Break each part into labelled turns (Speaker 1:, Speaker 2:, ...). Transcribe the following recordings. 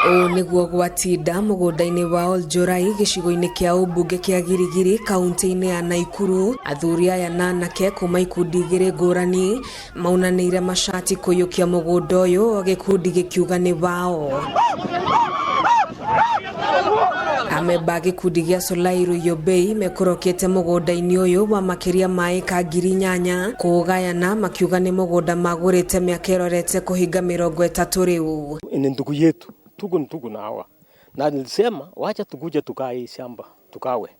Speaker 1: Ũũ nĩguo gwatinda mũgũnda-inĩ wa Oljorai gĩcigo-inĩ kĩa ũmbunge kĩa Girigiri kaunti-inĩ ya Naikuru. Athuri aya na anake kuma ikundi igĩrĩ ngũrani maunanĩire macati kũiyũkia mũgũnda ũyũ o gĩkundi gĩkiuga nĩ wao. Amemba a gĩkundi gĩa Solai Ruyobei mekũrokete mũgũnda-inĩ ũyũ wa makĩria ma ĩka 8,000 kũũgayana makiuga nĩ mũgũnda magũrĩte mĩaka ĩrorete kũhinga 30 rĩu.
Speaker 2: Ni ndugu yetu, tuko ndugu na hawa, na nilisema wacha tukuje tukae hii shamba tukawe,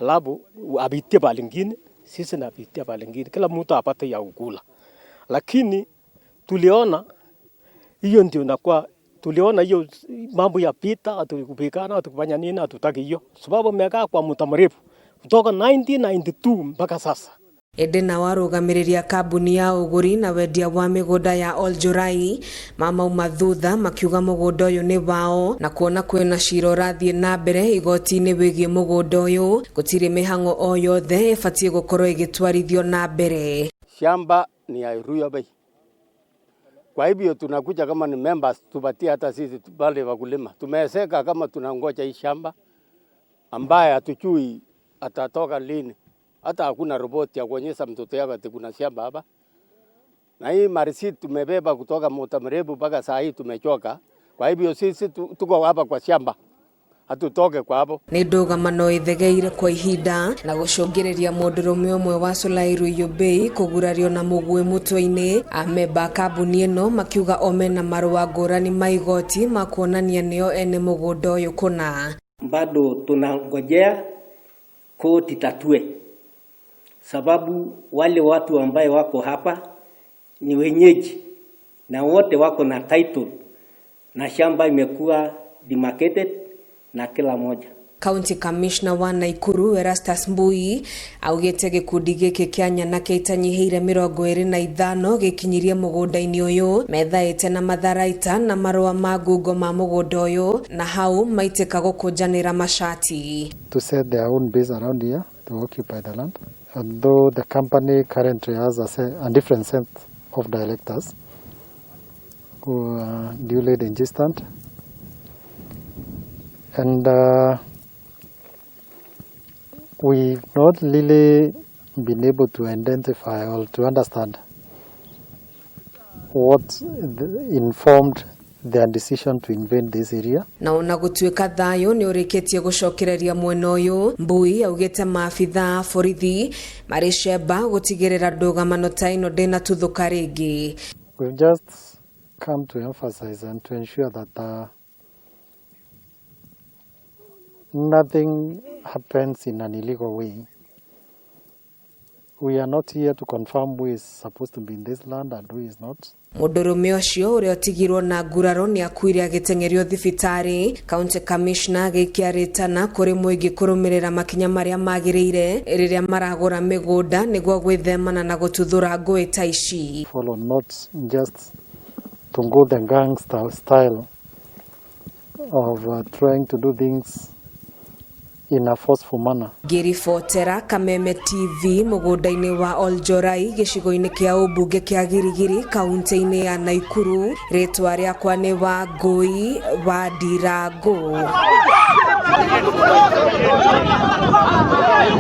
Speaker 2: alafu apitie pale ingine, sisi napitia pale ingine, kila mtu apate ya kukula. Lakini tuliona hiyo ndio inakuwa, tuliona hiyo mambo ya vita, hatukupigana, hatukufanya nini, hatutaki hiyo, sababu umekaa kwa muda mrefu kutoka 1992 mpaka sasa.
Speaker 1: Ĩndĩ nao arũgamĩrĩri a kambuni ya ũgũri na wendia wa mĩgũnda ya Oljorai mamauma thutha makiuga mũgũnda ũyũ nĩ wao na kuona kwĩna cira ũrathiĩ na mbere igoti-inĩ wĩgiĩ mũgũnda ũyũ gũtirĩ mĩhang'o o yothe ĩbatiĩ gũkorwo ĩgĩtwarithio na mbere.
Speaker 3: Shamba ni ya Ruyo Bay. Kwa hivyo tunakuja kama ni members tupatie hata sisi wale wakulima. Tumeeseka kama tunangoja hii shamba ambaye hatujui atatoka lini. Hata hakuna roboti ya kuonyesha mtoto yako ati kuna shamba hapa. Na hii marisiti tumebeba kutoka muda mrefu mpaka saa hii tumechoka. Kwa hivyo sisi tuko hapa kwa shamba. Hatutoke kwa hapo.
Speaker 1: Nĩ ndũgamano ĩthegeire kwa ihinda na gũcũngĩrĩria mũndũrũme ũmwe wa Solai Ruyobei kũgurario na mũguĩ mũtwe-inĩ. Amemba a kambuni ĩno makiuga o mena marũa ngũrani ma igoti ma kuonania nĩo ene mũgũnda ũyũ kũna.
Speaker 4: Bado tunangojea koti tatue, sababu wale watu ambaye wako hapa ni wenyeji na wote wako na title na shamba imekuwa demarcated na kila moja.
Speaker 1: County Commissioner wa Naikuru Erastus Mbui augĩte gĩkundi gĩkĩ kĩa nyanake itanyihĩire 25 gĩkinyirie mũgũnda-inĩ ũyũ methaĩte na matharaita na marũa ma ngungo ma mũgũnda ũyũ na hau maitĩka gũkũnjanĩra macati.
Speaker 5: To set their own base around here to occupy the land. Although the company currently has a different set of directors who are duly registered, and we've not really been able to identify or to understand what informed their decision to invade this area.
Speaker 1: Na ona gũtuĩka thayũ nĩ ũrĩkĩtie gũcokereria mwena ũyũ, Mbui augĩte maabitha a borithi marĩ cemba gũtigĩrĩra ndũgamano ta ĩno ndĩnatuthũka rĩngĩ.
Speaker 5: We've just come to emphasize and to ensure that nothing happens in an illegal way. We are not here to confirm who is supposed to be in this land and who is not.
Speaker 1: Mũndũrũme ũcio ũrĩa ũtigirwo na nguraro nĩ akuire agĩteng'erio thibitarĩ. County Commissioner agĩikia rĩtana kũrĩ mũingĩ kũrũmĩrĩra makinya marĩa magĩrĩire rĩrĩa maragũra mĩgũnda nĩguo gwĩthemana na gũtuthũra ngũĩ ta ici.
Speaker 5: Follow not just to go the gangster style of trying to do things in a forceful manner.
Speaker 1: Ngĩribotera Kameme TV mũgũnda-inĩ wa Oljorai gĩcigo-inĩ kĩa ũmbunge kĩa Girigiri kaunti-inĩ ya Naikuru. Rĩtwa rĩakwa nĩ Wangũi wa Ndirango.